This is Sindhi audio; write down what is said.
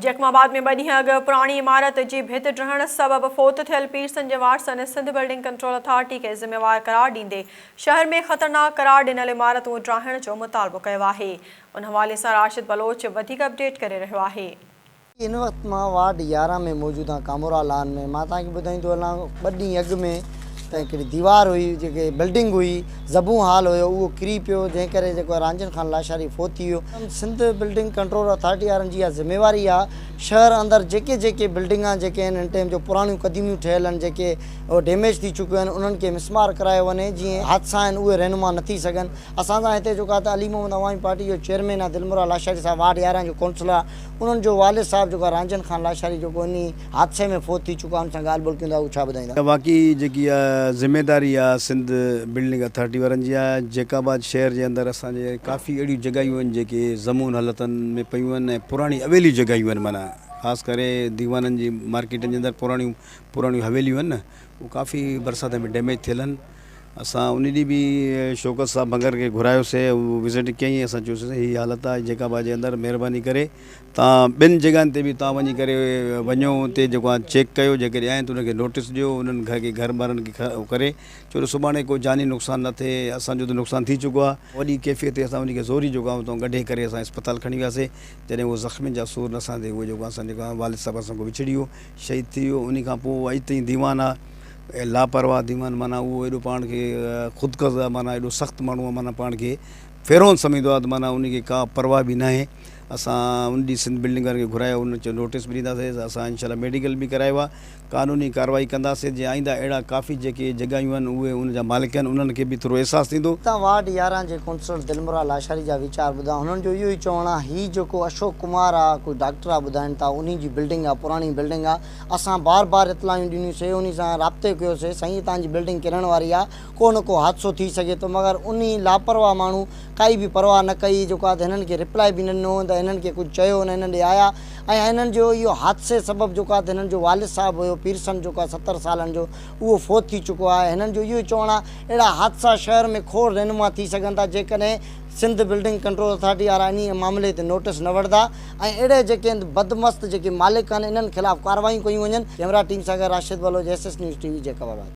جيڪب آباد ۾ ٻه ڏينهن اڳ پراڻي عمارت جي ڀت ڊهڻ سبب فوت ٿيل پيرسن جي وارثن سنڌ بلڊنگ ڪنٽرول اٿارٽي کي ذميوار قرار ڏيندي شهر ۾ خطرناڪ قرار ڏنل عمارتون ڊاهڻ جو مطالبو ڪيو آهي. ان حوالي سان راشد بلوچ وڌيڪ اپڊيٽ ڪري رهيو آهي. هن وقت مان وارڊ 11 ۾ موجود آهيان ڪامورا لان ۾ مان توهان کي ٻڌائيندو هلان ٻه ڏينهن اڳ ۾ ته هڪڙي ديوار هئي جيڪي بلڊنگ هئي زبون حال هيو اهو ڪري پيو جنهن ڪري جيڪو رانجهن خان لاشاري فوت ٿي ويو. سنڌ بلڊنگ ڪنٽرول اٿارٽي وارن جي اها ذميواري آهي شهر اندر جيڪي جيڪي بلڊنگان جيڪي آهن هن ٽيم جو پراڻيون قديميون ٺهيل آهن جيڪي ڊيميج ٿي چڪيون آهن انهن کي مسمار ڪرايو وڃي جيئن حادثا آهن اهي رهنما نه ٿي سگهن اسان سان هتي جيڪو آهي ته علي محمد عوامي پارٽي جو چيئرمين آهي دلمراد لاشاري صاحب وارڊ 11 جو ڪونسلر آهي انهن جو والد صاحب جيڪو آهي رانجهن خان لاشاري جيڪو انهي حادثي ۾ فوت ٿي چڪو آهي ان سان ڳالهه ٻولهه ڪيون ٿا هو ڇا ٻڌائيندا. واقعي جيڪي اها ذميداري آهي سنڌ بلڊنگ اٿارٽي وارن جي آهي جيڪب آباد شهر جي اندر اسان جي ڪافي اهڙيون جڳهيون آهن جيڪي زمون حالتن ۾ پيون آهن ۽ پراڻي حويليون جڳهيون آهن معنيٰ خاص ڪري ديوانن جي مارڪيٽن جي اندر پراڻيون پراڻيون حويليون آهن نه اهي ڪافي برسات ۾ ڊيميج ٿيل آهن اسان ان ڏينهن به شوڪت صاحب ڀنگر کي گهرايوسي هو وزٽ ڪيائين اسان چيوسي هي حالت آهي جيڪب آباد جي اندر مهرباني ڪري تان ٻين جڳهن تي به تان وڃي ڪري وڃو اتي جيڪو آهي چيڪ ڪيو جيڪڏهن آهن ته انهن کي نوٽس ڏيو انهن گهر کي گهر وارن کي ڪري ڇو ته سڀاڻي ڪو جاني نقصان نه ٿئي اسان جو ته نقصان ٿي چڪو آهي وڏي ڪيفيت تي اسان ان کي زوري جيڪو آهي اتان ڪڍي ڪري اسان اسپتال کڻي وياسي جڏهن اهو زخمين جا سور نه سهندي اهو جيڪو اسان جيڪو آهي والد صاحب اسان کان وڇڙي ويو شهيد ٿي ويو انهي کان پوء اڄ تائين ديوان آ لاپرواهه ديوان معنيٰ اهو ايڏو پاڻ کي خود غرض آ معنيٰ ايڏو سخت ماڻهو آ معنيٰ پاڻ کي فرعون سمجهندو آ ته معنيٰ انهي کي ڪا پرواهه به ناهي اسان ان ڏينهن سنڌ بلڊنگ وارن کي گهرايو انهن چيو نوٽيس به ڏينداسين اسان انشاء الله ميڊيڪل به ڪرايو آ قانوني ڪارروائي ڪنداسين جي آئنده اهڙا ڪافي جيڪي جڳهيون آهن اهي ان جا مالڪ آهن انهن کي به ٿورو احساس ٿيندو. هتان وارڊ 11 جي ڪونسلر دلمراد لاشاري جا ويچار ٻڌا هنن جو اهو ئي چوڻ آ هي جيڪو اشوڪ ڪمار آ ڪو ڊاڪٽر آ ٻڌائين ٿا انهي جي بلڊنگ آ پراڻي بلڊنگ آ اسان بار بار اطلاعيون ڏنيون سي انهي سان رابطي ڪيو سي سائين هتان جي بلڊنگ ڪرڻ واري آ ڪو نه ڪو حادثو ٿي سگهي ٿو مگر انهي لاپرواهه ماڻهو ڪائي به پرواهه نه ڪئي جيڪو آ ته هنن کي رپلائي به نه ڏنو ته هنن کي ڪجهه چيو نه هنن ڏي آيا ۽ هنن جو اهو حادثي سبب جيڪو آهي ته هنن جو والد صاحب هيو پيرسن جيڪو آهي 70 سالن جو اهو فوت ٿي چڪو آهي هنن جو اهو ئي چوڻ آهي اهڙا حادثا شهر ۾ کوڙ رهنما ٿي سگهن ٿا جيڪڏهن سنڌ بلڊنگ ڪنٽرول اٿارٽي وارا انهي معاملي تي نوٽس نه وٺندا ۽ اهڙي جيڪي بدمست جيڪي مالڪ آهن انهن خلاف ڪاروايون ڪيون وڃن ڪئميرا ٽيم سان گڏ Rashid Baloch S S news T V Jacobabad.